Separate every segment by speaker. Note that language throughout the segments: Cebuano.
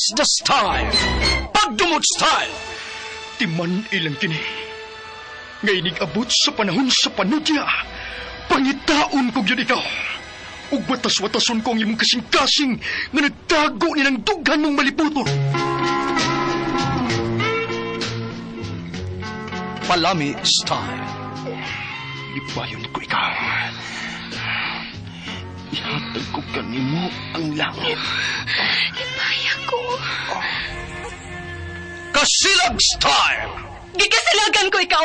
Speaker 1: What's the style? Pagdumot style!
Speaker 2: Timan ilang kini. Nga inig-abot sa panahon sa panudya, pangitaon ko gyud ikaw. Ug watas-watason ko ang imong kasing-kasing nga nagtago ni ng dughan mong maliputon.
Speaker 1: Palami style.
Speaker 2: Libayon ko ikaw. Ihatag ko kanimo ang langit.
Speaker 3: Hipaya ko.
Speaker 1: Kasilag style.
Speaker 3: Gikasilagan ko ikaw.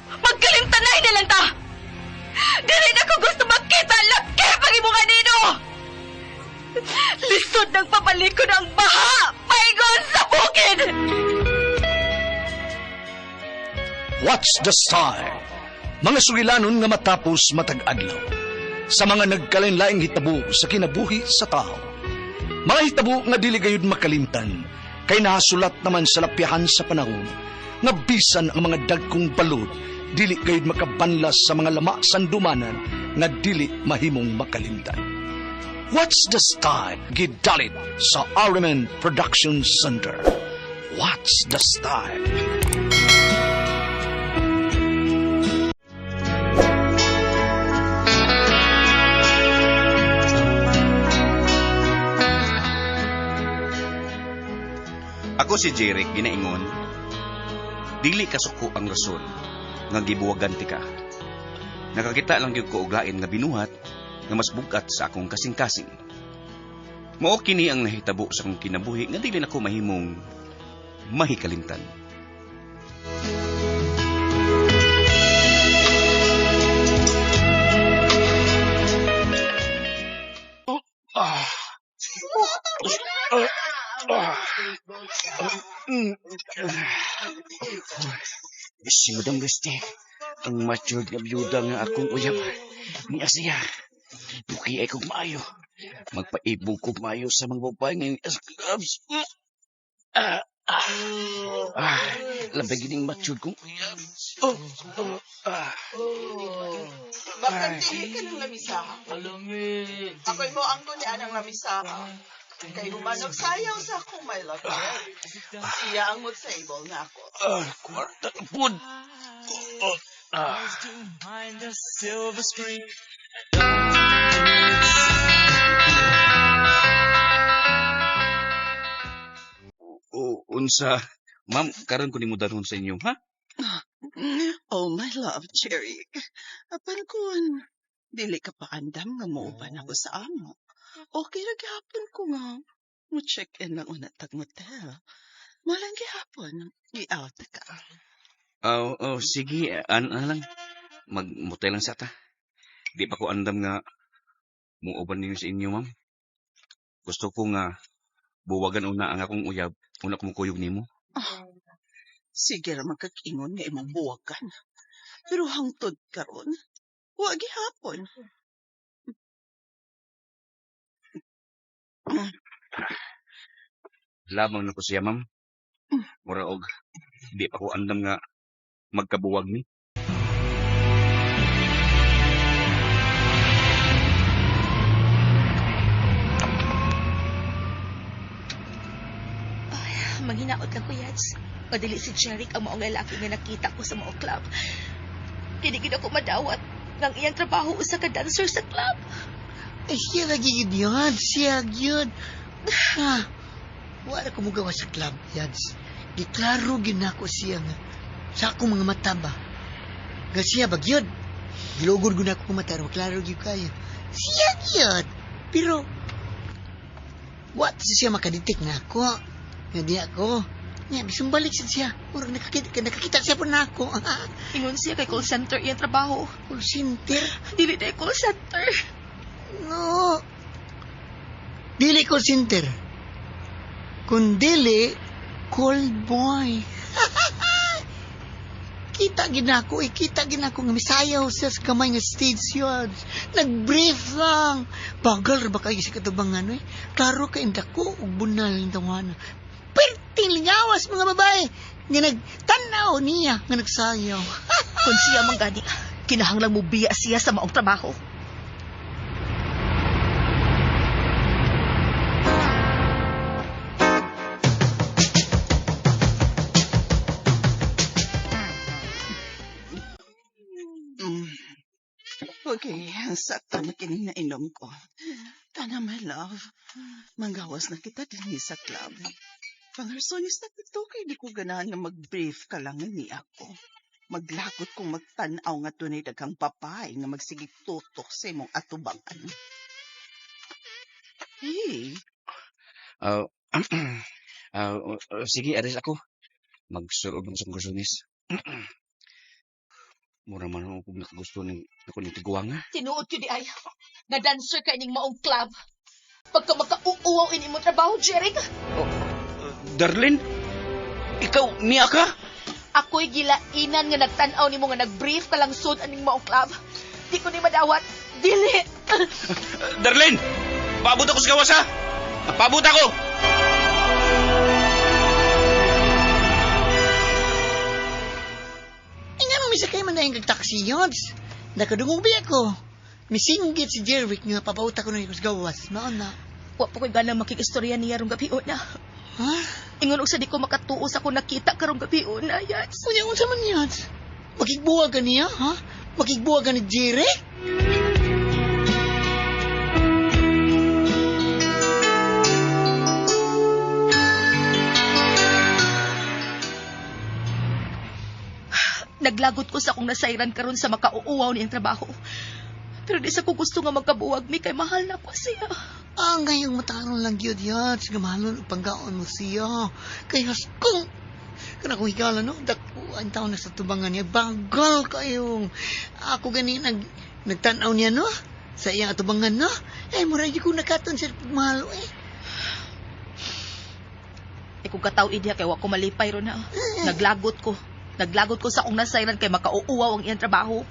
Speaker 3: Magkalimtanay na lang ta. Dili na ko gusto makita laki pag imo kanino. Lisod ng papalikon ang baha. Paingon sa bukid.
Speaker 1: What's the style? Mga sugilanon nga matapos matag adlaw. Sa mga nagkalain-laing hitabo sa kinabuhi sa tao. Mga hitabo nga dili gayud makalimtan, kay nahasulat naman sa lapyahan sa panahon, nga bisan ang mga dagkong balod, dili gayud makabanlas sa mga lama sandumanan nga dili mahimong makalimtan. What's the style? Gidalit sa RMN Production Center. What's the style?
Speaker 4: Ako si Jeric ginaingon, dili kasuko ang rason nga gibuwagan ti ka. Nakakita lang gyud ko og lain nga binuhat nga mas bugat sa akong kasing-kasing. Mao kini ang nahitabo sa akong kinabuhi nga dili nako mahimong mahikalimtan.
Speaker 5: Si Madam Leste, ang matured nga biyuda nga akong uyab. Niya siya. Buki ay kog maayo. Magpaibog kog maayo sa mga babae ngayon. Labay gining matured kong uyab.
Speaker 6: Bakit ka ng lamisa? Ako'y mo ang kunyaan ang lamisa. Kay humanog sayaw sa akong my love. Siya ang modsable na ako.
Speaker 5: Kwarta na pod.
Speaker 4: Unsa, ma'am, karon ko nimo darhon sa inyo, ha?
Speaker 6: Oh, my love, Jeric. Apan kun, dili ka pa andam nga muuban ako sa amo. Okay ra gihapon ko nga mo check-in lang una tag motel. Malang gihapon, i-out ka.
Speaker 4: Oh, sige, ano lang. Mag-motel lang sa ta. Di pa ko andam nga muuban ninyo sa inyo, ma'am. Gusto ko nga buwagan una ang akong uyab, una ko mukuyog nimo.
Speaker 6: Sige ra magkakingon nga imong buwagan. Pero hangtod karon, wa gihapon.
Speaker 4: Lamang na ko siya, ma'am. Mura og di pa ko andam nga magkabuwag ni.
Speaker 3: Manghinaot lang ko, Yads. Nga dili si Jeric ang maong lalaki nga nakita ko sa mao club. Dili gid ako madawat ng iyang trabaho usa ka dancer sa club.
Speaker 7: Ay, siya lagi yun yun. Siya yun. Ha, wala ko mugawa sa club, Yads. Giklaro ginako siya nga. Sa akong mga mata ba? Nga siya ba yun? Gilugod ko na ako mata, klaro gyud kayo. Siya yun. Pero, what siya makaditik na ako? Nga di ako. Nga, bisong balik siya. Murag nakakita siya po na ako.
Speaker 3: Ingon siya kay call center iyang trabaho.
Speaker 7: Call center?
Speaker 3: Dili na call center.
Speaker 7: No. Dili call center. Kung dili, call boy. Kita ginako, kita ginako nga misayaw siya sa kamay nga stage yun. Nag-brief lang. Bagal ra ba kayo sa katubangan, eh? Klaro ka indako ug bunal ng tawana. Perting lingawas mga babae nga nagtanaw niya nga nagsayaw.
Speaker 3: Kung siya man gani, kinahanglang mubiya siya sa maong trabaho.
Speaker 6: Okay, sakto na kining nainom ko. Tana, my love. Manggawas na kita dinhi sa club. Pangarsonis na kito kay di ko ganahan nga mag-brief ka lang ni ako. Maglagot kong magtan-aw nga tunay daghang babae nga magsigig tutok sa imong atubangan. Hey,
Speaker 5: Sige, aris ako. Magsulog na sa garsonis. Mura man ako kung nakagusto ng ako ng tiguanga.
Speaker 3: Tinuod yun di ay. Nga dancer ka ining maong club. Pagka makauuaw ini mo trabaho, Jeric.
Speaker 5: Darlene, ikaw niya ka?
Speaker 3: Ako'y gilainan nga nagtan-aw nimo nga nag-brief ka lang sud aning maong club. Di ko ni madawat. Dili.
Speaker 4: Darlene! Paabot ako sa gawas, ha? Paabot ako!
Speaker 7: Nga nung misakay man na yung taxi yods. Nakadungog biya ko. Misinggit si Jerwick nga papauta ko na yung gawas. Maon na.
Speaker 3: Wa pa ko'y ganang makikistorya niya rong gabi una.
Speaker 7: Ha?
Speaker 3: Ingon og sa di ko makatuo sa akong nakita karong gabi una, Yats.
Speaker 7: Unya, unsa man yods? Makigbuwag ka niya, ha? Makigbuwag ka ni Jerry?
Speaker 3: Naglagot ko sa akong nasayran karon sa makauuaw niyang trabaho. Pero di sa ko gusto nga magkabuwag mi kay mahal na ko siya.
Speaker 7: Ah, ngayong mataron lang yun, yods. Nga mahalon ang panggaon mo siya. Kay haskong. Kana kong higala, no? Dako, ang taon na sa tubangan niya. Bagal kayong. Ako gani nagtanaw niya, no? Sa iyang atubangan, no? Eh, mura ko nakaton sa pagmahalo, eh.
Speaker 3: Eh kung kataw idya kay wa ko malipay ron na. Naglagot ko. Naglagot ko sa akong nasayran kay makauuaw ang iyang trabaho.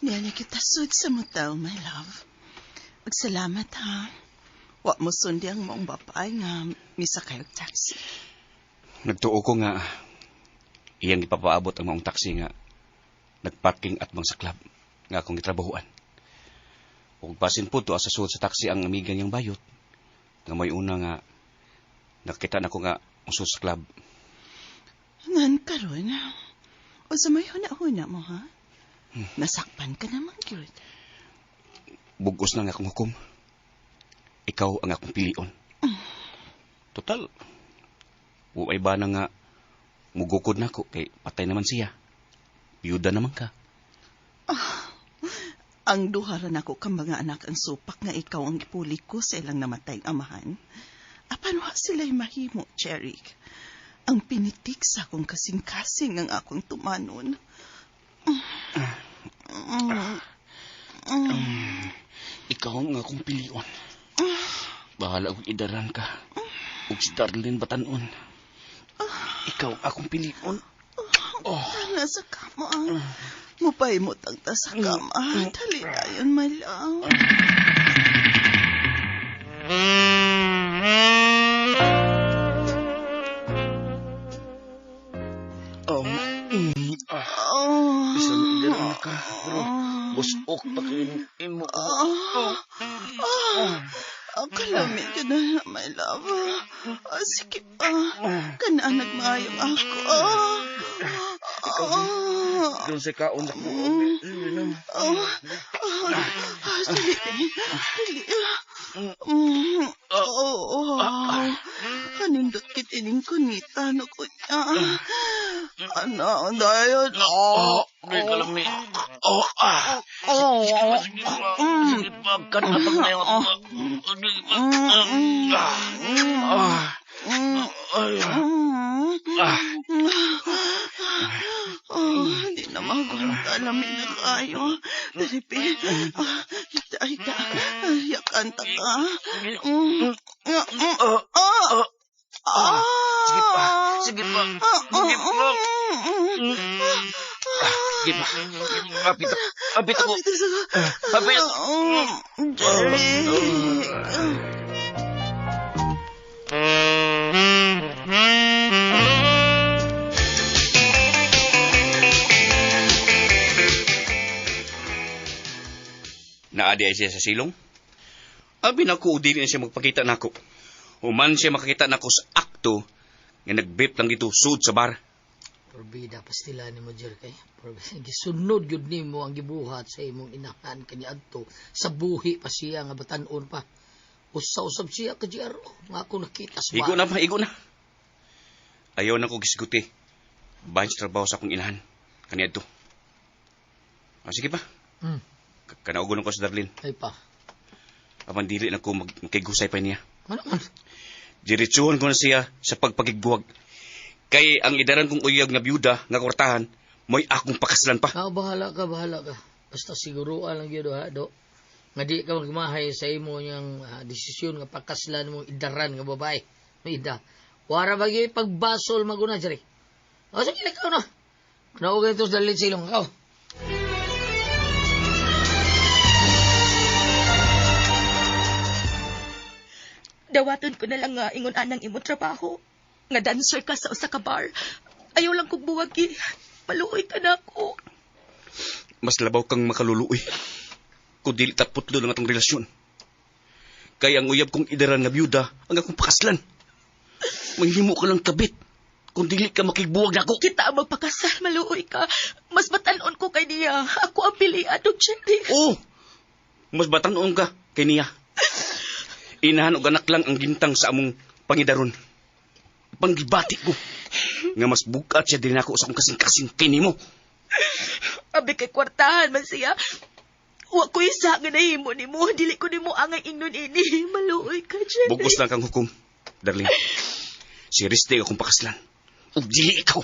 Speaker 6: Niya kita sud sa motel, my love. Magsalamat, ha. Wa mo sundi ang maong babae nga misakay og taxi.
Speaker 4: Nagtuo ko nga iyang ipapaabot ang maong taxi nga nagparking at bang sa club nga akong gitrabahuan. Ug basin po to sa sulod sa taxi ang amiga niyang bayot. Nga may una nga nakita na ko nga usod sa club.
Speaker 6: Ngan karon. Unsa may huna-huna mo, ha? Nasakpan ka naman, gyud.
Speaker 4: Bugos na nga akong hukom. Ikaw ang akong pilion. Total, uay ba na nga mugukod na ko kay patay naman siya. Biyuda naman ka.
Speaker 6: Ang duha ra nako ka mga anak ang supak nga ikaw ang gipuli ko sa ilang namatay amahan. Apan wa sila'y mahimo, Jeric. Ang pinitik sa akong kasing-kasing ang akong tumanon.
Speaker 5: Ikaw ang akong pilion. Bahala kong idaran ka. Ug si Darlene Batanon. Ikaw ang akong pilion.
Speaker 6: Oh. Nasa kama. Mupahimot ang ta sa kama. Dali dayon, my love. Oh.
Speaker 5: Bisan idaran ka. Pero busok pa kayo imo.
Speaker 6: Ang kalamig ka na, my love. Sige pa. Kana nagmaayong ako.
Speaker 5: Ikaw, doon sa kaon sa ko.
Speaker 6: Dali, dali. Oo. Kanindot kitining kunita no ko niya. Ano, dayon.
Speaker 5: Oh, may kalami. Oh, ah. Sige pa, sige pa. Kanapag na yung ako. Sige pa. Ah. Ay. Ah.
Speaker 6: Oh, hindi na magwanta. Lami na kayo. Dali, pe. Ay, ka. Yakanta ka.
Speaker 5: Sige pa. Sige pa. Sige pa. Sige pa. Kapit ako. Kapit ako. Kapit.
Speaker 6: Jerry.
Speaker 4: Naadi ay siya sa silong. Abi nako, dili na siya magpakita nako. Human siya makakita nako sa akto Nga nag-vape lang dito sud sa bar.
Speaker 8: Porbida pastila nimo Jer kay. Porbida gisunod gyud nimo ang gibuhat sa imong inahan kaniadto sa buhi pa siya nga batan-on pa. Usa-usab siya ka GRO nga ako nakita sa
Speaker 4: Igo na pa, igo na. Ayaw na ko gisguti. Bahin sa trabaho sa akong inahan. Kaniadto. Ah, sige pa. Kanaugon ko sa Darlene.
Speaker 8: Ay pa.
Speaker 4: Apan dili na ko magkigusay pa niya.
Speaker 8: Ano man?
Speaker 4: Diretsuhon ko na siya sa pagpagigbuwag. Kay ang idaran kong uyag nga byuda nga kwartahan, mo'y akong pakaslan pa.
Speaker 8: Ah, bahala ka, bahala ka. Basta siguruan lang gyud ha, do. Nga di ka magmahay sa imo niyang desisyon nga pakaslan mo idaran nga babae. May ida. Wara ba gyud pagbasol maguna diri. O sige, ikaw na. Naugay ito sa dalit sa ilong. Ikaw.
Speaker 3: Dawaton ko na lang nga ingon anang imong trabaho. Nga dancer ka sa usa ka bar. Ayaw lang kong buwagi. Maluoy ka na ako.
Speaker 4: Mas labaw kang makaluluoy. Kung dili taputlo lang atong relasyon. Kay ang uyab kong idaran nga byuda ang akong pakaslan. Manghimo ka lang kabit. Kung dili ka makigbuwag nako.
Speaker 3: Kita ang magpakasal, maluoy ka. Mas batanon ko kay niya. Ako ang pilian og Jerry.
Speaker 4: Oo. Mas batanon ka kay niya. Inahan og anak lang ang gintang sa among pangidaron. Panggibati ko nga mas bugat siya din ako sa akong kasing-kasing kay nimo.
Speaker 3: Abi kay kwartahan man siya. Wa ko isa nga nahimo nimo. Dili ko nimo angay ingnon ini. Maluoy ka, Jerry.
Speaker 4: Bugos lang kang hukom, darling. Si Riste akong pakaslan. Ug dili ikaw.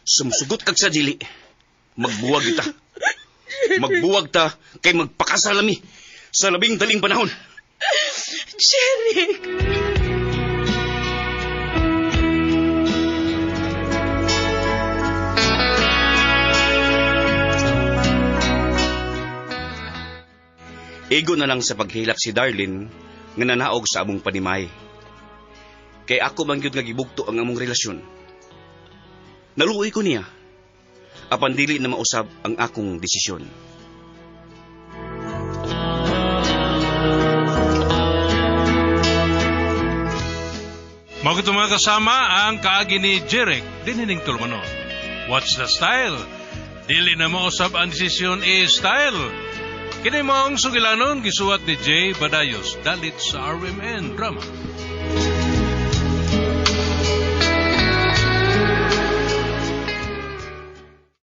Speaker 4: Sumsugot kag sa dili. Magbuwag kita. Magbuwag ta kay magpakasalami sa labing daling panahon.
Speaker 3: Jeric!
Speaker 4: Igo na lang sa paghilak si Darlene nga nanaog sa among panimay. Kay ako man gyud nga gibugto ang among relasyon. Naluoy ko niya. Apan dili na mausab ang akong desisyon.
Speaker 9: Mao kito mga kasama ang kaagi ni Jeric dinining tulumanon. What's the style? Dili na mausab ang desisyon is style. Kini maong sugilanon gisuwat ni Jay Badayos dalit sa RMN Drama.